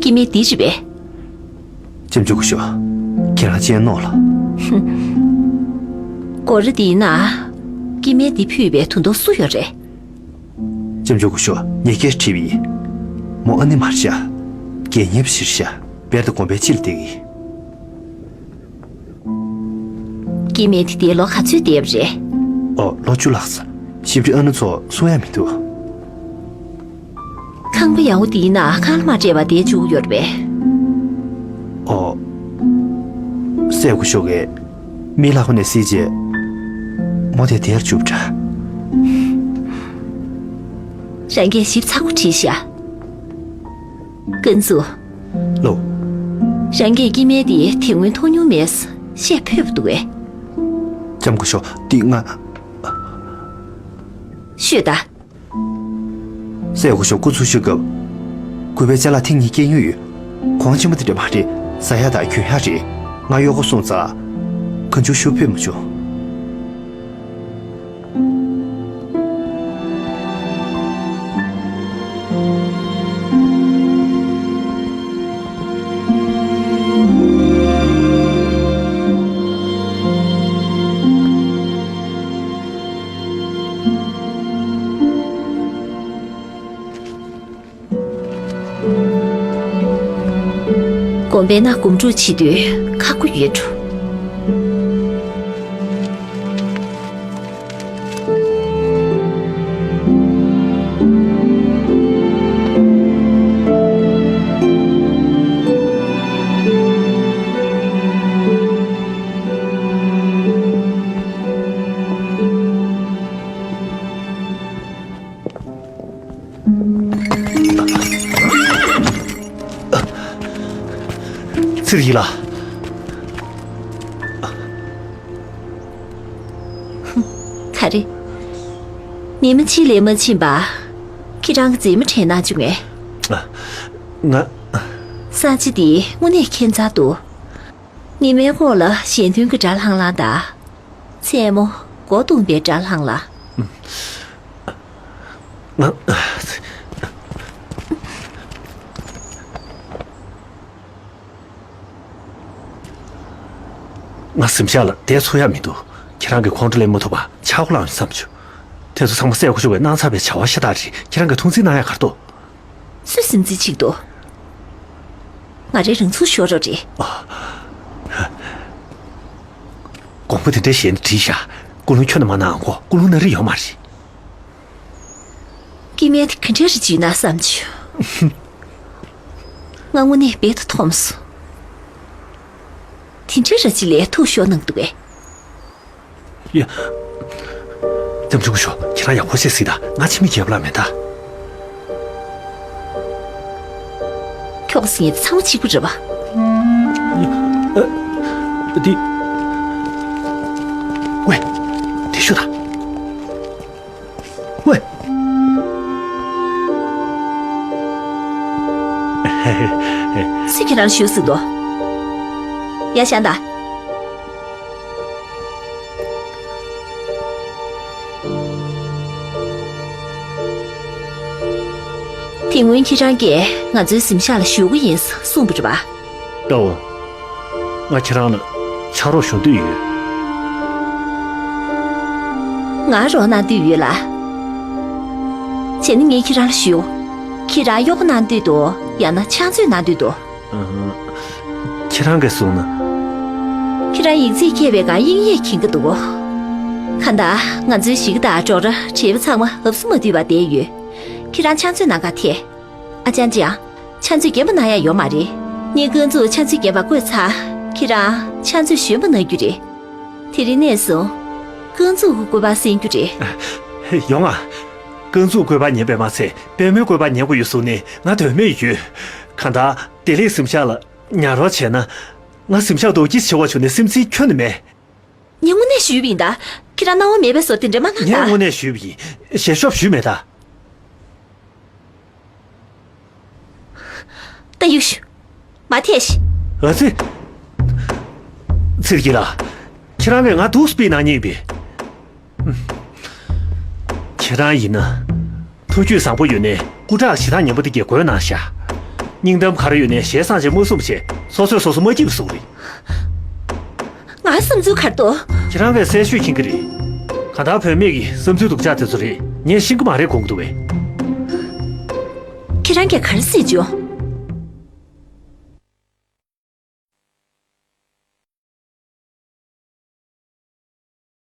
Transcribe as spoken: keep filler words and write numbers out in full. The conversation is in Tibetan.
སྐྱེ་དམན་འདི་རེད་པས། ལྕམ་ཆུང་སྐུ་ཞབས། ཁྱེད་རང་སྤྱན་ནོར་ལ། སྒོ་ར་འདིའི་ནང་སྐྱེ་དམན་འདི་ཕུད་པའི་དོན་དུ་སུ་ཡོད་རེད། ལྕམ་ཆུང་སྐུ་ཞབས། ངས་སྐད་དྲིས་པ་ཡིན། མོ་ཨ་ནེ་མ་རེད་ཤག་དགེ་བསྙེན་པ་ཞིག་རེད་ཤག་དཔལ་དང་དགོན་པའི་སྤྱི་ལ་བསྡད་ཀྱི་ཡིན། སྐྱེ་དམན་དེ་དེར་ལོ་ག་ཚོད་བསྡད་པ་རེད། ཨོ། ལོ་བཅུ་ལྷག་ཙམ། ཞིབ་ཕྲའི་ཨ་ནེ་ཚོ་གསུང་ཡ་མི་འདུག་ཁང་པ་ཡག་པོ་འདིའི་ནང་ཁང་གླ་མ་སྤྲད་པར་བསྡད་བཅུག་ཡོད་རེད་པས། ཨོ། སྲས་སྐུ་ཞབས་ཀྱིས་མི་ལྷག་པ་ནས་བསྲེས་རྗེས་མོ་དེ་དེར་བཅུག་པ་འདྲ། རང་གིས་ཞིབ་ཚགས་པོ་བྲིས་ཤག་ཀུན་ཙུའུ། ལགས། རང་གིས་སྐྱེ་དམན་དེ་དེ་སྔོན་མཐོང་མྱོང་མེད་ཟེར་བཤད་ཕོད་པ་འདུག་གས། ལྕམ་སྐུ་ཞབས། འདི་ང་། ཤོད་དང་། སྲས་སྐུ་ཞབས་སྐུ་འཚོ་བཞུགས་སྐབས། གུས་པའི་ཅ་ལག་ཐེངས་གཉིས་སྐྱེལ་མྱོང་ཡོད། གོང་ཆེན་པོ་དེ་འདྲ་མ་རེད། ཟ་ཡག་དང་གྱོན་ཡག་རེད། ང་གཡོག་པོ་སོང་ཙང་། གང་བྱུང་ཞུ་ཕོད་མ་བྱུང་། དགོན་པའི་ནང་སྒོམ་སྒྲུབ་བྱེད་དུས་ཁག་པོ་ཡོད་འགྲོ། ཚེ་རིང་ལགས། ག་རེ། ཉི་མ་ཕྱི་ལ་མ་ཕྱིན་པར་ཁྱེད་རང་གི་མཛེས་མ་དྲན་གནང་བྱུང་ངས། ང་། ས་ཆ་འདི་དངོས་གནས་ཁྱད་མཚར་འདུག་ཉི་མའི་འོག་ལ་ཞལ་འདོན་གྱི་སྒྲ་ལྷང་ལྷང་དང་། མཚན་མོ་སྒོ་རྡུང་པའི་སྒྲ་ལྷང་ལྷང་། ང་། ང་གཟིམ་ཤག་ལ་བསྡད་ཚུགས་ཡག་མི་འདུག་ཁྱེད་རང་གིས་ཁོང་ཁྲོ་ལེན་མ་ཐུབ་པ་ཆག་སྒོ་ལངས་ཡོང་བསམ་བྱུང་། དེ་ཚོ་ཚང་མ་སྲས་སྐུ་ཞབས་ཀྱིས་གནང་ཚར་བའི་བྱ་བ་ཤ་སྟག་རེད། ཁྱེད་རང་གིས་ཐུགས་འཛེམ་གནང་ཡག་ག་རེ་འདུག་སུས་སེམས་འཛིན་བྱེད་ཀྱི་འདུག་ང་རའི་རང་ཚུགས་ཤོར་རོགས་རེད། དགོངས་པ་དེ་འདྲའི་ཞལ་ནས་བྲིས་ཤག་ཀུན་སློང་ཁྱོན་ནས་མ་གནང་གོ། ཀུན་སློང་སྣ་རེ་ཡོད་མ་རེད། སྐྱེ་དམན་དེ་ག་འདྲ་རེ་བྱས་ན་བསམ་བྱུང་། ང་དངོས་གནས་རྦད་དེ་འཐོམས་སོང་། དེ་འདྲའི་ར་ཅིག་ལ་ཐུགས་ཤོར་གནང་འདུག་གས། ཡ། ལྕམ་ཆུང་སྐུ་ཞབས། ཁྱེད་རང་ཡག་པོ་བྱས་གཟིགས་དང་། ང་ཕྱི་མིག་རྒྱབ་ལ་མེད་ད། ཁྱོད་ཀྱིས་ངས་ཚང་མ་གཅིག་པ་རེད་པ། ཡ། ཨ། འདི། ཝེ། འདི་ཞུ་དང་། ཝེ། སུས་ཁྱེད་རང་ཞུ་ཟིག་དོ། ཡ་ཤ་འདའ། དེ་སྔོན་ཁྱེད་རང་གིས་ང་ཚོའི་གཟིམ་ཤག་ལ་བཞུགས་ཀྱི་ཡིན་གསུངས་པ་རེད་པ། ལྟ་འོ། ང་ཁྱེད་རང་ལ་ཕྱག་རོགས་ཞུ་འདོད་ཡོད། ང་རོགས་གནང་འདོད་ཡོད་ལ། བྱས་ན་ངས་ཁྱེད་རང་ལ་ཞུ། ཁྱེད་རང་གཡོག་པོ་གནང་འདོད་འདུག་ཡང་ན་ཕྱག་མཛོད་གནང་འདོད་འདུག་ཨ། ཁྱེད་རང་གིས་གསུངས་ན། ཁྱེད་རང་ཡིག་ཚད་བསྐྱལ་བའི་སྒང་དབྱིངས་ཡས་མཁྱེན་གྱི་འདུག་གང་ལྟར་ང་ཚོའི་གཞིས་ཀ་དང་གྲོགས་ར་བྲེལ་བ་ཚང་མ་འབབ་སུ་མ་འདུས་པར་བསྡད་ཡོད། ཁྱེད་རང་ཕྱག་མཛོད་གནང་ག་ཐད། ཨ་ཅང་ཅང་། ཕྱག་མཛོད་རྒན་པ་གནང་ཡ་ཡོད་མ་རེད། ངས་ཀུན་རྫོབ་ཕྱག་མཛོད་རྒན་པ་བསྐོས་ཚར། ཁྱེད་རང་ཕྱག་མཛོད་གཞོན་པ་གནང་རྒྱུ་རེད། དེ་རིང་ནས་བཟུང་། ཀུན་རྫོབ་ཀྱི་བཀོད་པ་གསན་རྒྱུ་རེད། ཡོང་ང་། ཀུན་རྫོབ་བཀོད་པ་ཉན་པས་མ་ཚད་པད་མོའི་བཀོད་པ་ཉན་དགོས་ཡོད་གསུངས་ནས་ང་དོན་མེད་ཡོད། གང་ལྟར་བདེ་ལེགས་གཟིམ་ཤག་ལ་ཉར་རོགས་བྱས་ན། ང་གཟིམ་ཤག་རྡོ་སྐྱིད་ཆེ་བ་བྱུང་ནས་སེམས་ཚེགས་ཁྱོན་ནས་མེད། ངས་དངོས་གནས་ཞུས་པ་ཡིན་ད། ཁྱེད་རང་སྣང་བ་མེད་པའི་བཟོ་དེ་འདྲ་མ་གནང་ངས་ད། དངོས་གནས་ཞུས་པ་ཡིན། ཞལ་ཤོབ་ཞུས་མེད་ད། ད་ཡུག་ཤུ། མ་ཐེ་ཤི། ཨ་ཙི། ཚེ་རིང་ལགས། ཁྱེད་རང་གིས་ང་འདུག་སྤེལ་གནང་ཉེས་པས། ཁྱེད་རང་ཡིན་ན། ཐུགས་རྒྱུད་བཟང་པོ་ཡོད་ནས་སྐུ་དྲག་ཞེ་དྲག་ཉན་པོ་དེ་གས་དགོས་གནང་ཤག་སྙིང་གཏམ་ག་རེ་ཡོད་ནའི་གཞས་བཟང་ཅིག་མ་གསུངས་བྱས་སོ་སོས་སོ་སོ་མ་སྐྱིད་པ་བཟོ་གི་རེད། ང་བསམ་ཚུལ་ག་རེ་འདུག་ཁྱེད་རང་གིས་གསལ་ཤོས་མཁྱེན་གྱི་རེད། གང་ལྟར་བུད་མེད་ཀྱི་བསམ་ཚུལ་སྡུག་ཅག་དེ་ཚོ་རེད། ངས་ཤེས་ཀྱི་མ་རེད་དགོངས་ཀྱི་འདུག་བས། ཁྱེད་རང་གིས་ག་རེ་ཟེར་བྱུང་